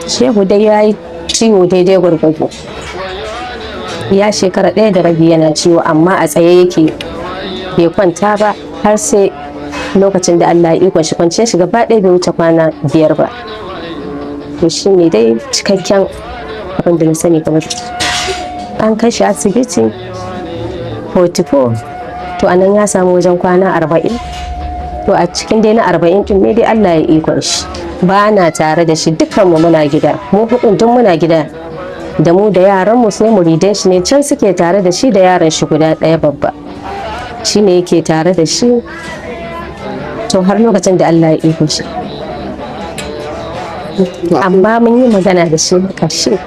Shehu dai ya yi ciwo daidai gwargwado. Ya shekara 1.5 yana ciwo, amma a tsaye yake, bai kwanta ba har sai lokacin da Allah ya ikon shi. Kwanciyar shi gaba ɗaya bai wuce kwana 5 ba. To shi ne dai cikakken abin da na sani game da shi. An kai shi asibiti 44, to anan ya samu wajen kwana 40. To a cikin dai na 40 din ne dai Allah ya ikon shi. Ba na tare da shi, dukkanmu muna gida, mu hudun duk muna gida, da mu da yaran mu, sai muridan shi ne can suke tare da shi, da yaran shi guda ɗaya babba, shi ne yake tare da shi. To har lokacin da Allah ya iko shi. Amma mun yi magana da shi na ƙarshe,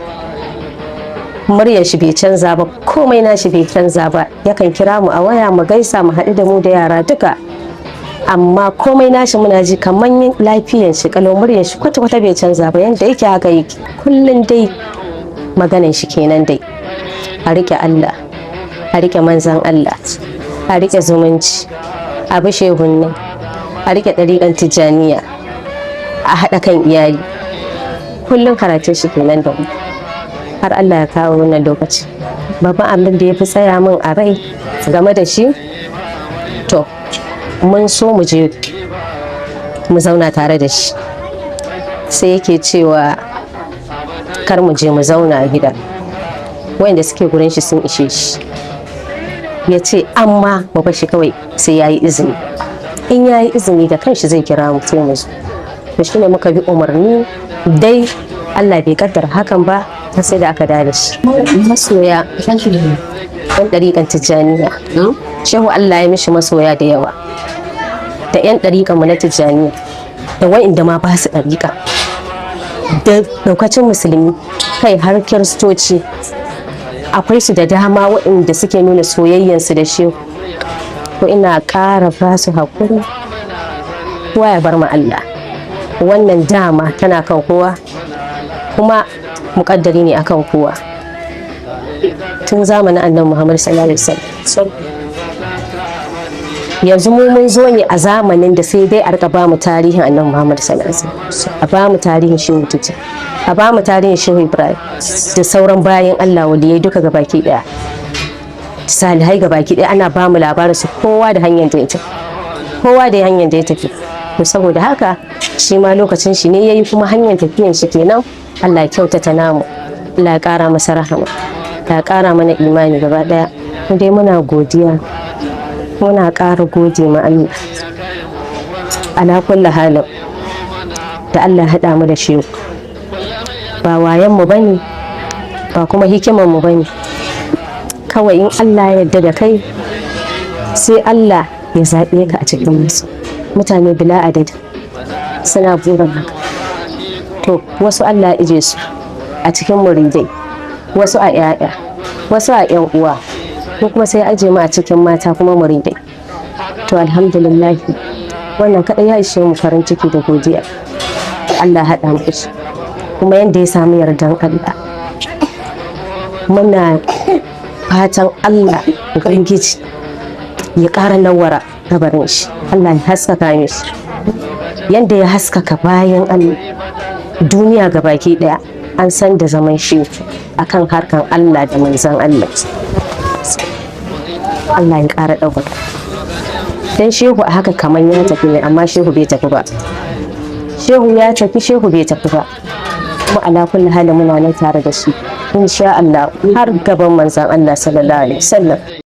muryar shi bai canza ba, komai na shi bai canza ba. Yakan kira mu a waya, mu gaisa, mu haɗu da mu da yara duka, amma komai nashi muna ji kamar lafiyan shi kalau. Muryar shi kwata-kwata bai canza ba, yanda yake haka yake. Kullum dai maganan shi kenan dai, a rike Allah, a rike manzan Allah, a rike zumunci, a bi shehunne, a rike ɗariƙan Tijjaniya, a haɗa kan iyali. Kullum karatun shi kenan da mu har Allah ya kawo wannan lokaci. Babban abin da ya fi tsaya min a rai game da shi, to mun so mu je mu zauna tare da shi, sai yake cewa kar mu je mu zauna a gida, wayanda suke gurin shi sun ishe shi. Ya ce amma mu bar shi kawai sai ya yi izini, in ya yi izini da kanshi zai kira mu, sai mu zo. To shine muka bi umarni dai, Allah bai kaddara hakan ba har sai da aka da shi. Masoya ɗan ɗariƙan Tijjaniya, Shehu Allah ya mishi masoya da yawa, da 'yan ɗariƙan mu na Tijjaniya, da wa'inda ma ba su ɗariƙa, da daukacin musulmi, kai har kiristoci akwai su da dama waɗanda suke nuna soyayyansu da Shehu. To ina ƙara ba su haƙuri, kowa ya bar ma Allah. Wannan dama tana kan kowa, kuma muƙaddari ne akan kowa tun zamanin Annabi Muhammad sallallahu alaihi wasallam. Yanzu mu mun zo ne a zamanin da sai dai a rika ba mu tarihin Annabi Muhammad sallallahu alaihi wasallam, a ba mu tarihin Shehu Tijjani, a ba mu tarihin Shehu Ibrahim da sauran bayan Allah waliyai duka gabaki daya, salihai gabaki daya, ana ba mu labarin su, kowa da hanyar da ya tafi, kowa da hanyar da ya tafi. To saboda haka shi ma lokacin shi ne yayi, kuma hanyar tafiyan shi kenan. Allah ya kyautata namu, Allah ya kara masa rahama, ya kara mana imani gaba daya. Dai muna godiya, muna ƙara gode ma Allah ala kulli halin da Allah ya haɗa mu da shi. Ba wayan mu bane ba, kuma hikiman mu bane. Kawai in Allah ya yarda da kai, sai Allah ya zaɓe ka a cikin musu mutane bila adadi suna burin haka. To wasu Allah ya ije su a cikin muridai, wasu a 'ya'ya, wasu a 'yan uwa, ko kuma sai aje mu a cikin mata kuma muridai. To alhamdulillah, wannan kaɗai ya ishe mu farin ciki da godiya. Allah haɗa mu shi kuma yanda ya samu yardan Allah, muna fatan Allah Ubangiji ya ƙara nawara kabarin shi, Allah ya haskaka mishi yanda ya haskaka bayan Allah. Duniya gabaki ɗaya an san da zaman shi akan harkan Allah da manzan Allah. Allah ya ƙara ɗaukaka. Dan Shehu a haka kamar ya tafi ne, amma Shehu bai tafi ba. Shehu ya tafi, Shehu bai tafi ba. Kuma ala kulli halin muna nan tare da shi insha Allah har gaban manzan Allah sallallahu alaihi wasallam.